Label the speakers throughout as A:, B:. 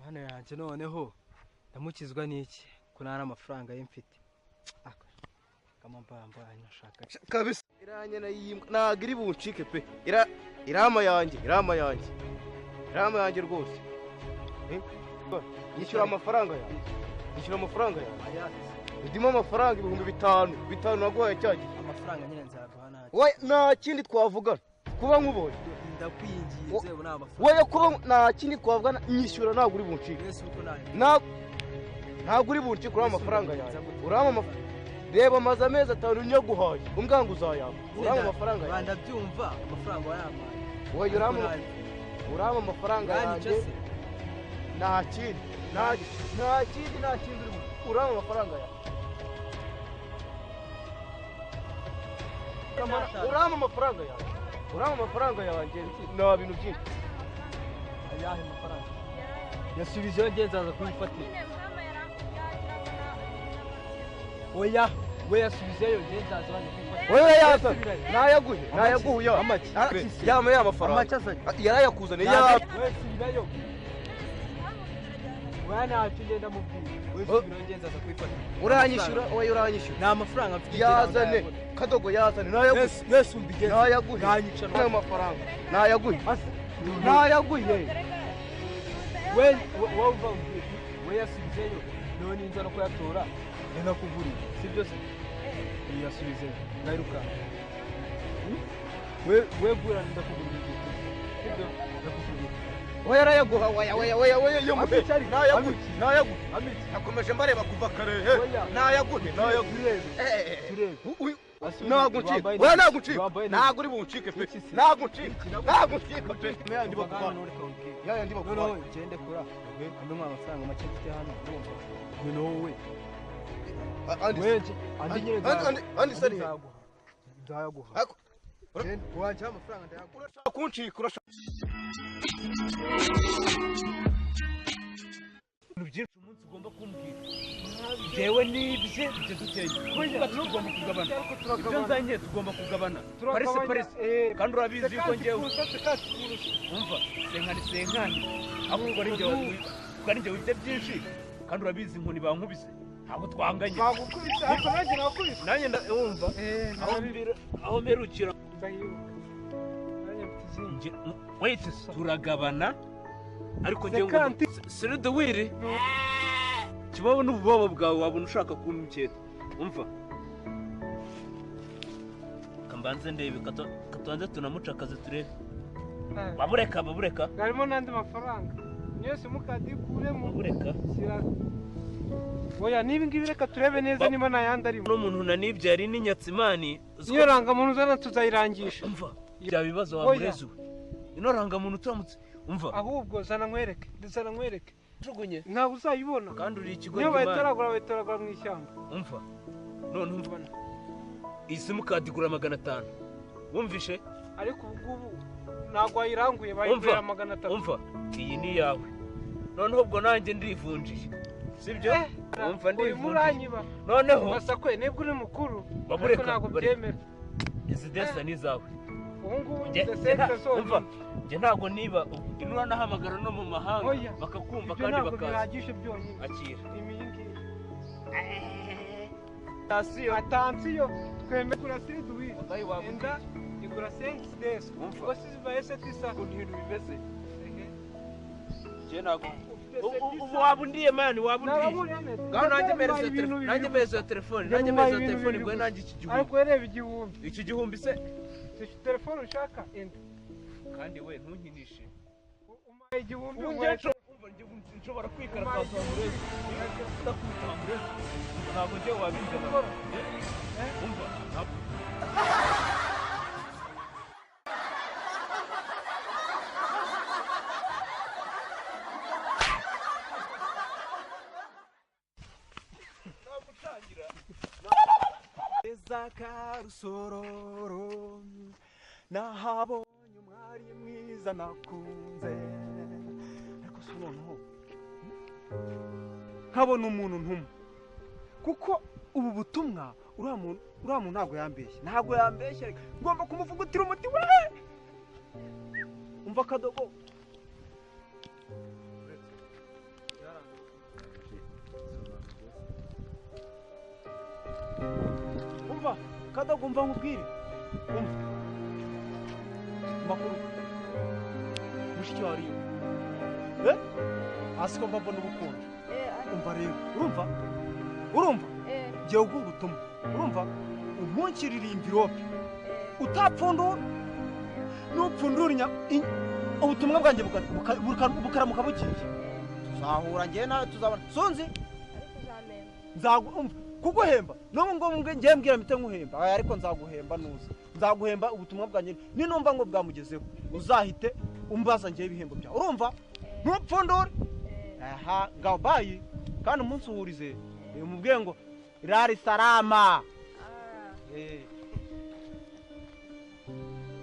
A: Mana yanjye noneho ndamukizwa n'iki ko nta n'amafaranga ye mfite. Kamambamba nashaka
B: kabisa iranye nayimbwa ntago iri buncike pe. Irama yanjye, irama yanjye, irama yanjye rwose. Yishyura amafaranga yanjye, yishyura amafaranga yanjye. Ndimo amafaranga 5000 bitanu naguhaye cyagiye.
A: Amafaranga nyine nzaguha nta
B: we nta kindi twavugana kuba nkubonye
A: ndakwinginze ubu nta mafaranga
B: we kuba nta kindi twavugana nyishyura ntabwo uri buncike. Ntabwo uri buncike urama amafaranga yanjye, urama amafaranga. Reba amaze amezi 5 nyaguhaye umbwanga uzayamba. Urama amafaranga yanjye.
A: Ndabyumva amafaranga wayampaye.
B: Wowe urama amafaranga yanjye. Nta kindi, nta kindi, nta kindi uri buncike. Urama amafaranga yanjye. Urama amafaranga yanjye. Urama amafaranga yanjye nta bintu byinshi.
A: Ayahe mafaranga? Yasubizeyo ngenzi aza kuyifatira. Oya, we yasubizeyo ngenzi aza kuyifatira.
B: Wewe yaza nayaguhe, nayaguhe ya. Yama ya mafaranga. Yarayakuzaniye ya.
A: We subirayo. We ntacyo ngenda mubwira. We subirayo ngenzi aza kuyifatira.
B: Uranyishyura, oya uranyishyura.
A: Nta mafaranga mfite.
B: Yazane kadogo yazane nayaguhe.
A: Yesu mbigenze.
B: Nayaguhe.
A: Nanyica
B: amafaranga. Nayaguhe. Nayaguhe.
A: We wowe we yasubizeyo none inza no kuyatora ndakugurira sibyo se? Yasubizeyo ngaruka. We gura ndakugurira sibyo ndakugurira.
B: Oya arayaguha oya oya oya oya yo muhe. Nayaguhe nayaguhe. Nakomeje mbareba kuva kare he. Nayaguhe nayaguhe. Ntabwo ncika. Oya ntabwo ncika. Ntabwo uri buncike pe. Ntabwo ncika. Ntabwo ncika pe. Yandi bakuba. Yandi bakuba.
A: Noneho ngende kura. Amwe amafaranga make mfite hano urumva. Noneho wowe.
B: Andi andi andi sari.
A: Ndayaguha. Wanje amafaranga ndayaguha.
B: Urashaka kuncika urashaka.
C: Byinshi umunsi ugomba kumbwira. Jewe nibye ibyo duteye. Tugomba kugabana. Ibyo nzanye tugomba kugabana. Parese parese. Kandi urabizi yuko ngewe. Umva, senkani senkani. Ahubwo ari njye kandi njye wibye byinshi. Kandi urabizi inkoni bankubise. Ntabwo twanganye.
D: Bagukubise ariko nanjye nakubise.
C: Nanjye ndumva. Aho mperukira. Wait, turagabana. Ariko ngewe ngo Siriduwiri kibabo n'ububabo bwawe wabona ushaka kumpeketa. Umva kambanze ndebe katubanze tunamuca akazi turebe. Babureka babureka
D: harimo n'andi mafaranga niyo simukadi kuremo
C: babureka.
D: Oya niba ngibi reka turebe neza niba nayandi arimo.
C: N'umuntu nanibye yari n'inyatsimani
D: niyo rangamuntu uzana tuzayirangisha.
C: Umva bya bibazo wamurezuwe ino rangamuntu turamutse. Umva
D: ahubwo zana nkwereke, zana nkwereke.
C: Jugunye
D: ntabwo uzayibona
C: kandi uri ikigo
D: niyo bayitoragura bayitoragura mu ishyamba.
C: Umva none umva iyi simukadi igura 500 wumvishe?
D: Ariko ubu ngubu ntabwo wayiranguye bayigurira 300.
C: Umva iyi ni yawe noneho ubwo nanjye ndivunjiye sibyo? Umva ndivunjiye noneho
D: masakwe nibwo uri mukuru ariko ntabwo byemera.
C: Izi desa ni zawe
D: ubu ngubu ngize zose.
C: Umva njye ntabwo niba inura nahamagara no mu mahanga bakakumva kandi bakaza.
D: Bihagije byonyine.
C: Akira
D: iyi ngiyi. Atansiyo atansiyo twembe kura Siriduwiri enda igura 5 desa ubwo sizibaye setisa
C: ukuntu ibintu bimeze. Njye ntabwo waba undiye mani waba undiye. Ngaho nanjye mpereza telefone, nanjye mpereza telefone, nanjye mpereza telefone ngo nanjye iki gihumbi.
D: Ariko reba igihumbi.
C: Iki gihumbi se
D: telefone ushaka enda.
C: Kandi we ntunkinishe.
D: Umaye igihumbi
C: nshobora kwikarakaza murezi. Ndakubita murezi. Ntabwo njye wabinzana. Umva.
E: Karusororo nahabonye umwari mwiza nakunze ariko si noneho nkabona umuntu ntuma kuko ubu butumwa uriya muntu ntabwo yambeshye ntabwo yambeshye ngomba kumuvugutira umuti we. Umva kadogo Umva kadogo, umva nkubwire, umva makuru, mushiki wawe ariyo hasi ko mba mbona ubukonje. Umva rero, urumva ngiye kuguha ubutumwa, urumva umunkirira imvirope utapfundura, nupfundura ubutumwa bwanjye bukaramuka bugiye, tuzahura njyewe nawe tuzabona. Sunzi kuguhemba n'ubu ngubu ngiye mbwira mpite nkuhemba, ariko nzaguhemba nuza, nzaguhemba ubutumwa bwanjye ninumva ngo bwamugezeho uzahite umbaza ngewe ibihembo byawe, urumva ntupfundure. Aha ngaho bayi, kandi umunsi uhurize umubwiye ngo rari salama.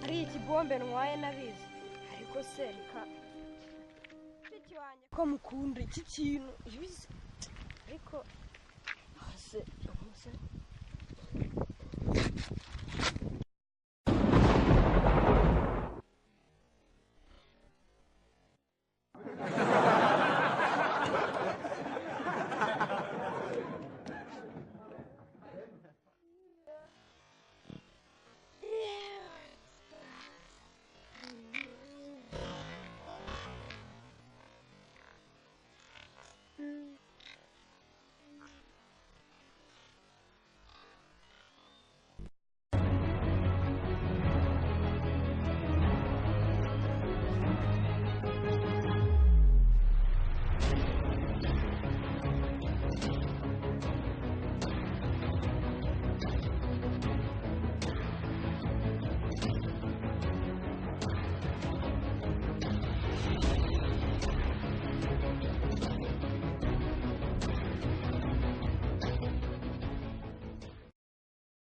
F: Ari ikibombe ntwaye nabizi, ariko se reka mushiki wanjye ko mukunda iki kintu ibizi, ariko hase